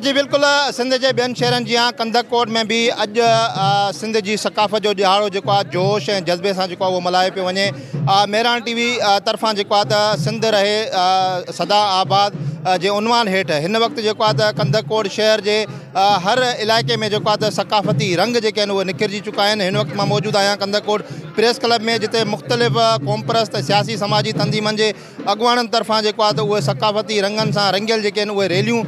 جي بلڪل سنڌ جي ٻين شهرن جيان ڪنڌڪوٽ ۾ به اڄ سنڌ جي ثقافت جو ڏهاڙو جيڪو آهي جوش ۽ جذبي سان جيڪو آهي اهو ملهايو پيو وڃي. مهراڻ ٽي وي طرفان جيڪو آهي ته سنڌ رهي سدا آباد جي عنوان هيٺ هن وقت جيڪو آهي ته ڪنڌڪوٽ شهر جي هر علائقي ۾ جيڪو آهي ته ثقافتي رنگ جيڪي آهن اهي نکرجي چڪا آهن. هن وقت مان موجود آهيان ڪنڌڪوٽ پريس ڪلب ۾ جتي مختلف قومپرست سياسي سماجي تنظيمن جي اڳواڻن طرفان جيڪو آهي ته اهي ثقافتي رنگن سان رنگيل جيڪي آهن اهي ريليون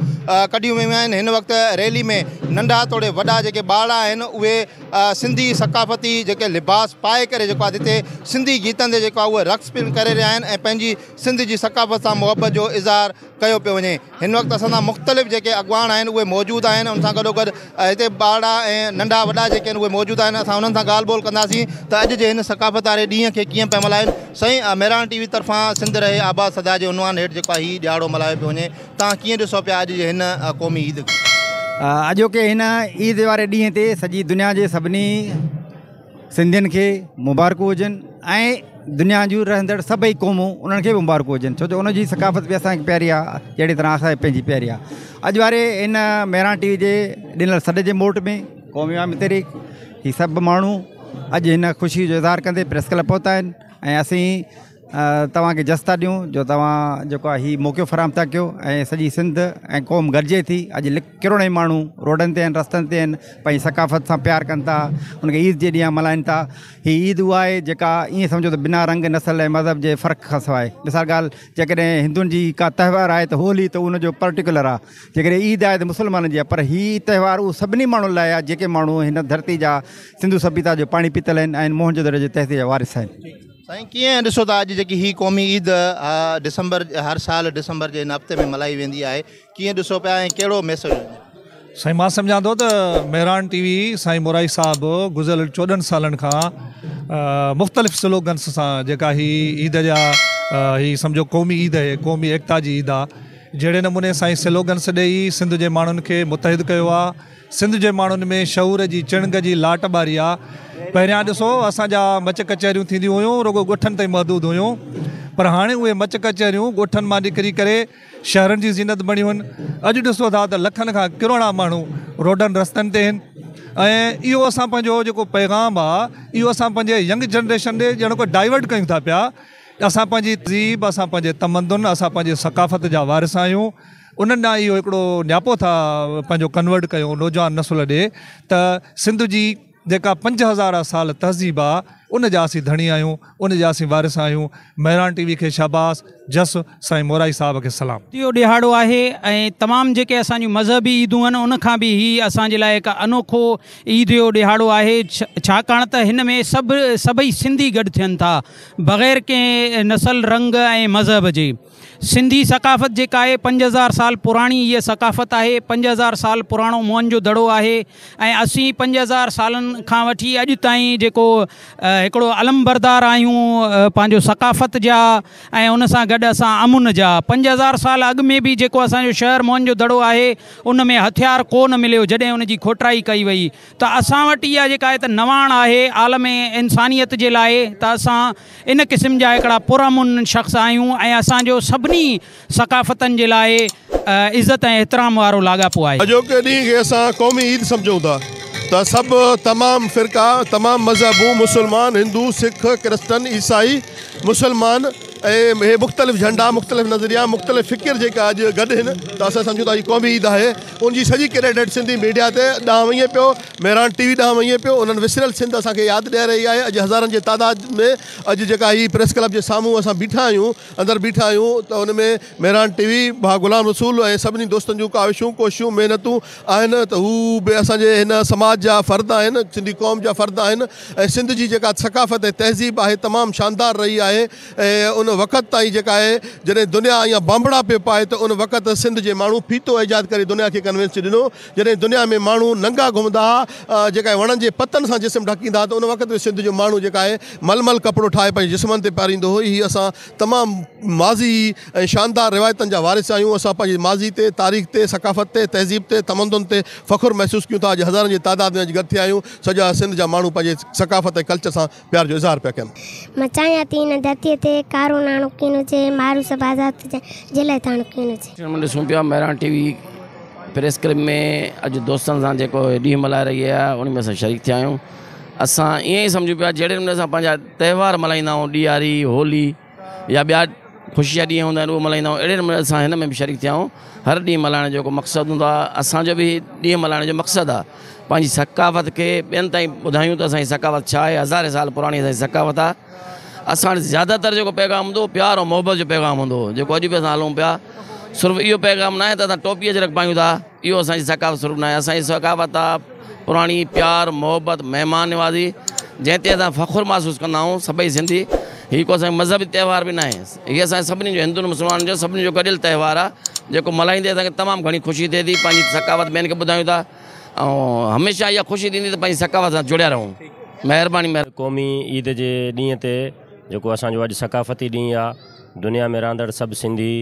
ڪڍيون ويون آهن هن وقت ريلي ۾ ننڍا توڙي وڏا جيڪي ٻارڙا آهن اهي سنڌي ثقافتي جيڪي لباس پائي ڪري جيڪو آهي هتي سنڌي گيتن تي جيڪو آهي اهي رقص پڻ ڪري رهيا آهن ۽ پنهنجي سنڌ جي ثقافت سان محبت جو اظهار ڪيو پيو وڃي هن وقت اسان سان مختلف جيڪي اڳواڻ آهن اهي موجود آهن ان سان گڏو گڏ هتي ٻارڙا ۽ ننڍا وڏا جيڪي آهن اهي موجود آهن اسان انهن سان ڳالهه ٻولهه ڪنداسين ته اڄ جي هن ثقافت واري ڏينهن کي ڪيئن پيا ملهائين سائين مهراڻ ٽي وي طرفان سنڌ رهي آباد سدا جي عنوان هيٺ جيڪو آهي هي ڏهاڙو ملهايو پيو وڃي توهان ڪيئن ڏسو پيا اڄ جي هن قومي عيد کي؟ اڄوڪي هن عيد واري ڏينهن تي سڄي دنيا جي سڀني سنڌين کي مبارڪون هجن ۽ دنيا جون رهندڙ سڀئي قومون انهن کي به مبارڪون هجن ڇو جو ان جي ثقافت به اسان کي پياري آهي جهڙي طرح اسان کي پنهنجي پياري آهي اڄ واري ان مهراڻ ٽي وي جي ڏنل سڏ جي موٽ ۾ قومي عوامي تحريڪ هي سڀ ماڻهو اڄ هن خوشي جو اظهار ڪندي پريس ڪلب پهتا آهن ۽ اسين توهان کي جس ٿا ڏيون جو توهان جيڪو آهي هي موقعو فراهم ٿا ڪيو ۽ سڄي سنڌ ۽ قوم گڏجي ٿي اڄ ڪروڙين ماڻهو روڊن تي آهن رستن تي آهن پنهنجي ثقافت سان پيار ڪن ٿا ان کي عيد جي ڏينهن ملهائن ٿا هي عيد اها آهي جيڪا ائين سمجهو ته بنا رنگ نسل ۽ مذهب جي فرق کان سواء مثال ڳالهه جيڪڏهن هندن جي ڪا تهوار آهي ته هولي ته ان جو پرٽيڪولر آهي جيڪڏهن عيد آهي ته مسلمانن جي آهي پر هي تهوار اهو سڀني ماڻهن لاء آهي جيڪي ماڻهو هن ڌرتي جا سنڌو سڀيتا جو پاڻي پيتل آهن ۽ موهن جو دڙي جي تهذيب جا وارث آهن. سائين ڪيئن ڏسو ٿا اڄ جيڪي هي قومي عيد ڊسمبر هر سال ڊسمبر جي هن هفتي ۾ ملهائي ويندي آهي ڪيئن ڏسو پيا ۽ ڪهڙو ميسيج ڏيندو؟ سائين مان سمجهان ٿو ته مهراڻ ٽي وي سائين مورائي صاحب گذريل 14 سالن کان مختلف سلوگنس سان جيڪا هي عيد جا هي سمجهو قومي عيد آهي قومي ايڪتا جي عيد آ جهڙي نموني سائين سلوگنس ڏئي سنڌ جي ماڻهن کي متحد ڪيو آ سنڌ جي ماڻهن ۾ شعور جي چڻنگ جي لاٽ ٻاري آ. پهريان ڏسو اسان جا مچ ڪچهريون ٿينديون هيون رڳو ڳوٺن تائين محدود هيون پر هاڻي اهي مچ ڪچهريون ڳوٺن مان نڪري ڪري شهرن جي زينت بڻيون هن. اڄ ڏسو ٿا ته لکن کان ڪروڙها ماڻهو روڊن رستن تي هن ۽ اهو اسان پنهنجو جيڪو پيغام آ اهو اسان پنهنجي ينگ جنريشن ڏي ڄڻ ڪو ڊائيورٽ ڪيون ٿا پيا اسان پنهنجي تهذيب اسان پنهنجي تمدن اسان پنهنجي ثقافت جا وارث آهيون. انهن ڏانهن اهو هڪڙو نياپو ٿا پنهنجو ڪنورٽ ڪيون نوجوان نسل ڏي ته سنڌ جي جيڪا 5000 سال تهذيب آ ان جا اسين ڌڻي آهيون ان جا اسين وارث آهيون مهراڻ ٽي وي کي شاباس جس سائين مورائي صاحب کي سلام. اهو ڏهاڙو آهي ۽ تمام جيڪي اسان جون مذهبي عيدون آهن ان کان به هي اسان جي لاء هڪ انوکو عيد جو ڏهاڙو آهي ڇاڪاڻ ته هن ۾ سڀ سڀئي سنڌي گڏ ٿين ٿا بغير ڪنهن نسل رنگ ۽ مذهب جي. سنڌي ثقافت جيڪا آهي 5000 سال پراڻي هيء ثقافت آهي، 5000 سال پراڻو موهن جو دڙو آهي ۽ اسين 5000 سالن کان وٺي اڄ تائين جيڪو هڪڙو علمبردار آهيون پنهنجو ثقافت جا ۽ ان سان گڏ اسان امن جا 5000 سال اڳ ۾ به جيڪو اسان جو شهر موهن جو دڙو آهي ان ۾ هٿيار ڪو نه مليو جڏهن ان جي کوٽرائي ڪئي وئي ته اسان وٽ اها جيڪا آهي ته نواڻ آهي عالم انسانيت جي لاء ته اسان ان قسم جا هڪڙا پرامن شخص آهيون ۽ اسان جو سڀني ثقافتن جي لاء عزت ۽ احترام وارو لاڳاپو آهي. اڄوڪي ڏينهن کي اسان قومي عيد سمجهون ٿا ته سڀ تمام فرقا تمام مذهبون مسلمان هندو سک ڪرسچن عيسائي مسلمان ۽ هي مختلف جهنڊا مختلف نظريا مختلف فڪر جيڪا اڄ گڏ هن ته اسان سمجهون ٿا هي قومي عيد آهي ان جي سڄي ڪريڊٽ سنڌي ميڊيا تي ڏانهن وڃي پيو مهراڻ ٽي وي ڏانهن وڃي پيو انهن وسريل سنڌ اسان کي ياد ڏياري رهي آهي اڄ هزارن جي تعداد ۾ اڄ جيڪا هي پريس ڪلب جي سامهون اسان بيٺا آهيون اندر بيٺا آهيون ته ان ۾ مهراڻ ٽي وي ڀاء غلام رسول ۽ سڀني دوستن جون ڪاوشون ڪوششون محنتون آهن ته هو به اسان جي هن سماج جا فرد آهن سنڌي قوم جا فرد آهن ۽ سنڌ جي جيڪا ثقافت ۽ تهذيب آهي تمام شاندار رهي آهي ۽ ان وقت تائين جيڪا آهي جڏهن دنيا اڃا بانبڙا پيو پائي ته ان وقت سنڌ جي ماڻهو ڦيٿو ايجاد ڪري دنيا کي ڪنوينس ڏنو جڏهن دنيا ۾ ماڻهو ننگا گهمندا ها، جيڪا وڻن جي پتن سان جسم ڍڪيندا ها ته ان وقت به سنڌ جو ماڻهو جيڪا آهي ململ ڪپڙو ٺاهي پنهنجي جسمن تي پاريندو هو. هي اسان تمام ماضي ۽ شاندار روايتن جا وارث آهيون. اسان پنهنجي ماضي تي، تاريخ تي، ثقافت تي، تهذيب تي، تمدن تي فخر محسوس ڪيون ٿا. اڄ هزارن جي تعداد ۾ اڄ گڏ ٿيا آهيون. سڄا سنڌ جا ماڻهو پنهنجي ثقافت ۽ ڪلچر سان پيار جو اظهار پيا ڪن. مان چاهيان ٿي هن ڌرتيء تي ڪارو ناڻو ڪين هجي، مارو سڀ آزاد ٿجن، جي لاء ٿاڻو ڪين هجي. ۾ ڏسون پيا مهراڻ ٽي وي پريس ڪلب ۾ اڄ دوستن سان جيڪو ڏينهن ملهائي رهي آهي ان ۾ اسان شريڪ ٿيا آهيون. اسان ائين ئي سمجهون پيا جهڙي نموني اسان پنهنجا تهوار ملهائيندا آهيون، ڏياري، هولي يا ٻيا خوشي جا ڏينهن هوندا آهن اهي ملهائيندا آهيون، اهڙي نموني اسان هن ۾ به شريڪ ٿيا آهيون. هر ڏينهن ملهائڻ جو جيڪو مقصد هوندو آهي، اسان جو به ڏينهن ملهائڻ جو مقصد آهي پنهنجي ثقافت کي ٻين تائين ٻڌايون ته اسان جي ثقافت ڇا آهي. هزارين سال پراڻي اسان جي ثقافت آهي. اسان وٽ زياده تر جيڪو پيغام هوندو هو پيار ۽ محبت جو پيغام هوندو هو، جيڪو اڄ به اسان هلون پيا. صرف اهو پيغام ناهي ته اسان ٽوپي اجرڪ پايون ٿا، اهو اسان جي ثقافت صرف ناهي. اسان جي ثقافت آهي پراڻي پيار، محبت، مهمان نوازي، جنهن تي اسان فخر محسوس ڪندا آهيون سڀئي سنڌي. هي ڪو اسان جو مذهبي تهوار به ناهي، هي اسان جي سڀني جو هندن مسلمانن جو سڀني جو گڏيل تهوار آهي، جيڪو ملهائيندي اسان کي تمام گهڻي خوشي ٿئي ٿي. پنهنجي ثقافت ٻين کي ٻڌايون ٿا ۽ هميشه اها خوشي ٿيندي ته پنهنجي ثقافت سان جڙيا رهون. مهرباني. قومي عيد جي ڏينهن تي جيڪو اسان جو اڄ ثقافتي ڏينهن آ، دنيا ۾ رهندڙ سڀ سنڌي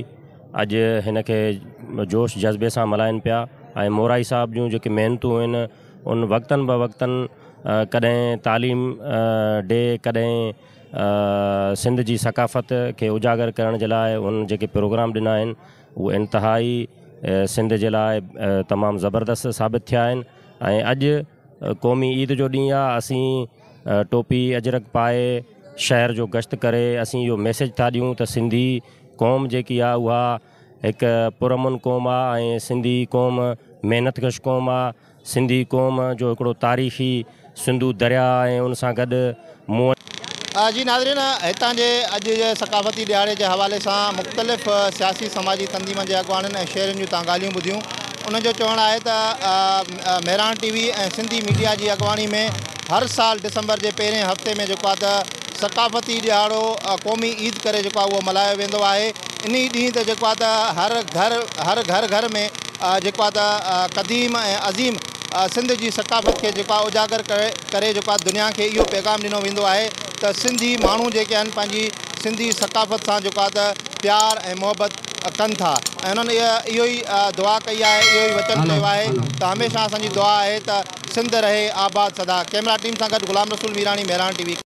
اڄ هن کي جوش جذبي سان ملهائن پيا ۽ مورائي صاحب جون جيڪي محنتون آهن ان وقتن به وقتن ڪڏهن تعليم ڊي، ڪڏهن سنڌ جي ثقافت کي اجاگر ڪرڻ جي لاء هن جيڪي پروگرام ڏنا آهن اهي انتهائي سنڌ جي لاء تمام زبردست ثابت ٿيا آهن ۽ اڄ قومي عيد جو ڏينهن آ، اسين ٽوپي اجرڪ پائي شهر جو گشت ڪري اسين اهو ميسيج ٿا ڏيون ته سنڌي قوم جيڪي آ اها هڪ پرامن قوم آ ۽ سنڌي قوم محنت ڪش قوم آ. سنڌي قوم جو هڪڙو تاريخي سنڌو درياء ۽ ان سان گڏ موئن. جي ناظرين هتان جي اڄ جي ثقافتي ڏهاڙي جي حوالي سان مختلف سياسي سماجي تنظيمن جي اڳواڻن ۽ شهرين جون تان ڳالهيون ٻڌيون. انهن جو چوڻ آهي ته مهراڻ ٽي وي ۽ سنڌي ميڊيا جي اڳواڻي ۾ هر سال ڊسمبر جي پهرين هفتي ۾ جيڪو آهي ته ثقافتي ڏهاڙو قومي عيد ڪري جيڪو آهي اهو ملهايو ويندو آهي. انهي ڏينهن تي جيڪو آهي ته هر گهر هر گهر گهر ۾ جيڪو آهي ته قديم ۽ عظيم سنڌ جي ثقافت کي جيڪو آهي اجاگر ڪري جيڪو آهي دنيا کي اهو پيغام ڏنو ويندو آهي ته سنڌي ماڻهو جيڪي آهن پنهنجي سنڌي ثقافت سان جيڪو آهي ته پيار ۽ محبت ڪن ٿا ۽ انهن اهو ئي دعا ڪئي آهي اهو ئي وچن ڪيو آهي ته هميشه اسان جي دعا آهي ته سنڌ رهي آباد سدا. ڪئميرا ٽيم سان گڏ غلام رسول ميراڻي، مهراڻ ٽي وي.